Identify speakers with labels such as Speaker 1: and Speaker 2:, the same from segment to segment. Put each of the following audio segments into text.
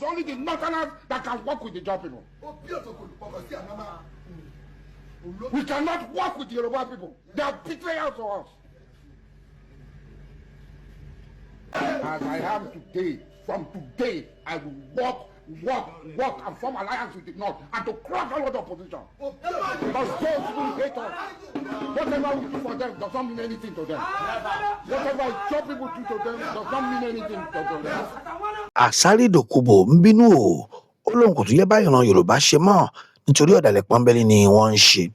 Speaker 1: only the Northerners that can work with the Ijaw people. We cannot work with the Yoruba people. They are betrayers to us. As I am today, from today, I will work, work, work, and form alliance with the North and to crush all other opposition. Because those who hate us, whatever we do for them does not mean anything to them. Whatever Ijaw people do to them does not mean anything to them.
Speaker 2: Asari Dokubo ń bínú o. Ó lóun kò tún yẹ báyìí ran Yorùbá ṣe mọ́, nítorí ọ̀dàlẹ̀ pọ́nbélé ni wọ́n ń ṣe.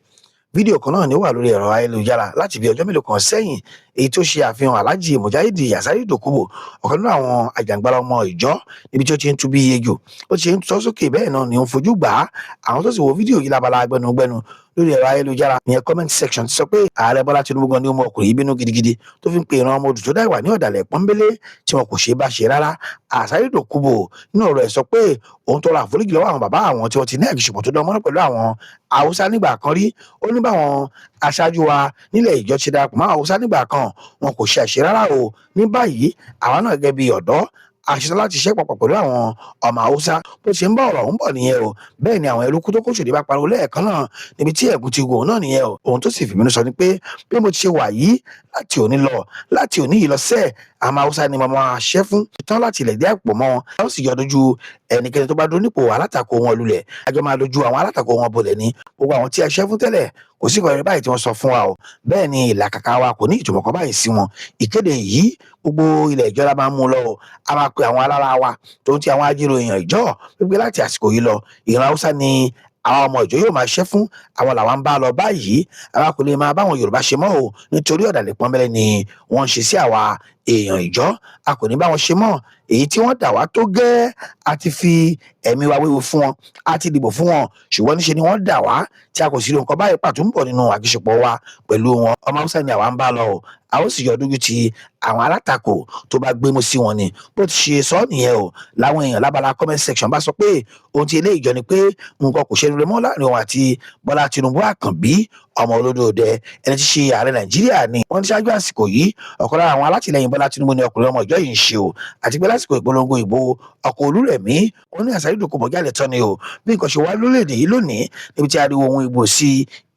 Speaker 2: Fídíò kan náà ni ó wà lórí ẹ̀rọ ayélujára láti bí ọjọ́ mélòó kan sẹ́yìn, èyí tó ṣe àfihàn Alhaji Mujahid Asari Dokubo, ọ̀kan nínú àwọn àjàǹgbara ọmọ Ìjọ, níbi tí ó ti ń tú bí ejò. Ó ti ń tọ́ sókè, bẹ́ẹ̀ náà ni ó ń fojú gbà á. Àwọn tó sì wo fídíò yìí lábala gbẹnugbẹnu lórí ẹ̀rọ ayélujára, ìyẹn comment section, ti sọ pé Ààrẹ Bọ́lá Tinubu gan ni ó mú ọkùnrin yìí bínú gidigidi, tó fi ń pe ìran ọmọ odù tó dá ìwà ní ọ̀dàlẹ̀ pọ́nbélé tí wọn kò ṣe é bá ṣe rárá. Asari Dokubo nínú ọ̀rọ̀ ẹ̀ sọ pé òun tọrọ àforíjì lọ́wọ́ àwọn bàbá àwọn tí wọ́n ti ní àjọṣepọ̀ tó dán mọ́rán pẹ̀lú àwọn Haúsá nígbà kan rí. Ó ní báwọn aṣáájú wa nílẹ̀ Ìjọ ti darapọ̀ mọ́ Haúsá nígbà kan, wọn kò ṣe àṣẹ rárá o. Ní báyìí, àwa náà gẹ́gẹ́ bí ọ̀dọ́ àṣetán láti ṣiṣẹ́ papọ̀ pẹ̀lú àwọn ọmọ Haúsá. Bó ṣe ń bá ọ̀rọ̀ ń bọ̀ nìyẹn o. Bẹ́ẹ̀ ni àwọn eruku tó kó ṣòdì bá pariwo lẹ́ẹ̀kan náà níbi tí ẹ̀gún ti gùn náà nìyẹn o. Ohun tó sì fìbínú sọ ni pé bí mo ti ṣe wà yìí, láti òní lọ, láti òní yìí lọ sẹ́ẹ̀, àmọ́ Haúsá ni mo máa ṣẹ́ fún tán láti ilẹ̀ dé àpò mọ́ wọn. A ó sì yọ dojú ẹnikẹ́ni tó bá dúró nípò alátakò wọn lulẹ̀. Àjọ máa dojú àwọn alátakò wọn bolẹ̀ ní gbogbo àwọn tí a ṣẹ́ fún tẹ́lẹ̀. Kò sí ìkọ̀rẹ́ báyìí tí wọ́n sọ fún wa o. Bẹ́ẹ̀ ni ìlàkàkà wa kò ní ìtumọ̀ kan báyìí sí wọn. Ìkéde yìí, gbogbo ilẹ̀ ìjọba máa ń mú lọ o. A máa pe àwọn alára wa tó ń ti àwọn ajírò èèyàn Ìjọ wípé láti àsìkò yìí lọ, ìran Haúsá ni àwọn ọmọ Ìjọ yóò máa ṣẹ́ fún. Àwọn làwọn ń bá lọ báyìí. Àwa kò lè máa báwọn Yorùbá ṣe mọ́ o, nítorí ọ̀dàlẹ̀ pọ́nbélé ni wọ́n ń ṣe sí àwa èèyàn Ìjọ. A kò ní bá wọn ṣe mọ́. Èyí tí wọ́n dà wá tó gẹ́, a ti fi ẹ̀mí wa wéwu fún wọn, a ti dìbò fún wọn, ṣùgbọ́n níṣe ni wọ́n dà wá tí a kò sí rí nǹkan báyìí pàtó ń bọ̀ nínú àjọṣepọ̀ wa pẹ̀lú wọn. Ọmọ Haúsá ni àwa ń bá lọ o. A ó sì yọ dójú ti àwọn alátakò tó bá gbémú sí wọn ni. Bó ti ṣe sọ nìyẹn o. Làwọn èèyàn lábala comment section bá sọ pé ohun tí eléyìí jọ ni pé nǹkan kò ṣe rere mọ́ láàrin òun àti Bọ́lá Tinubu Àkànbí, ọmọ olódòdẹ, ẹni tí ṣe ààrẹ Nàìjíríà ni. Wọ́n ní ṣáájú àsìkò yìí, ọ̀kan lára àwọn alátìlẹyìn Bọ́lá Tinubu ni ọkùnrin ọmọ ìjọ yìí ń ṣe o. Àti pé lásìkò ìpolongo ìbò ọkọ̀ Olúrẹ̀mí, wọ́n ní Asari Dokubo jáde tán ni o. Bí nǹkan ṣe wá lórílẹ̀‐èdè yìí lónìí, níbi tí ariwo ohun ìbò sí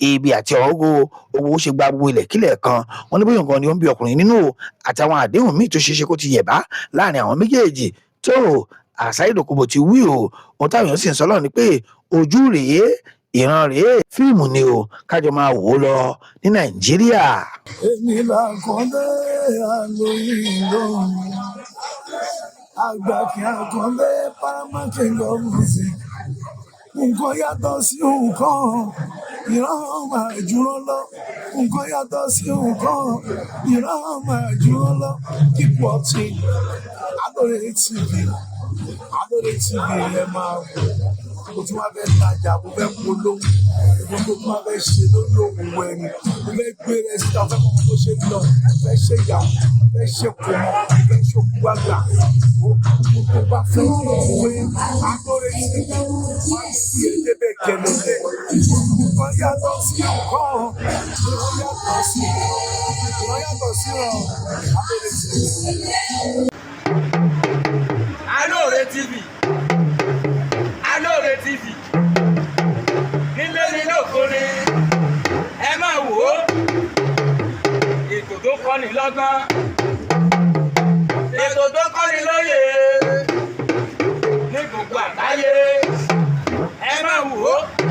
Speaker 2: ibi àti ọ̀rọ̀ owó ṣe gba gbogbo ilẹ̀ kílẹ̀ kan, wọ́n ní bóyá nǹkan ni ó ń bí ọkùnrin nínú o, àtàwọn àdéhùn míì tó ṣeé ṣe kó ti yẹ̀bá láàrin àwọn méjèèjì tó. Asari Dokubo ti wí o. Ohun táwọn èèyàn sì ń sọ lọ́ọ̀ ni pé ojú rèé, ìran rèé, fíìmù ni o, kájọ máa wò ó lọ ní Nàìjíríà.
Speaker 3: Èmi làkàndé àlóyìn lóhùn, àgbà kí àkàndé, paramount king of music. Nǹkan yàtọ̀ sí nǹkan, ìran máa jùrọ̀ lọ. Nǹkan yàtọ̀ sí nǹkan, ìran máa jùrọ̀ lọ. Keep watching Alore TV. Alore TV, ẹ máa wò. Mo tún wá fẹ́ tajà, mo fẹ́ polówó, mo tún wá fẹ́ ṣe lórí òwò ẹni, mo fẹ́ gbé rẹ síta, mo fẹ́ kọ́kọ́ bó ṣe ń lọ, mo fẹ́ ṣe ìyàwó, mo fẹ́ ṣe kòmọ, mo fẹ́ ṣòkú àgbà. Mo tó bá fẹ́ pé Alore TV wá sí ẹ débẹ̀ gẹ̀lẹ́lẹ́. Nǹkan yàtọ̀ sí nǹkan, ìran yàtọ̀ sí ìran, yàtọ̀ sí ìran. Alore TV.
Speaker 4: Alóore TV, Alóore TV, nílé ní lóko ni, ẹ máa wò ó. Ètò tó kọ́ni lọ́gbọ́n, ètò tó kọ́ni lóye ní gbogbo àgbáyé, ẹ máa wò ó.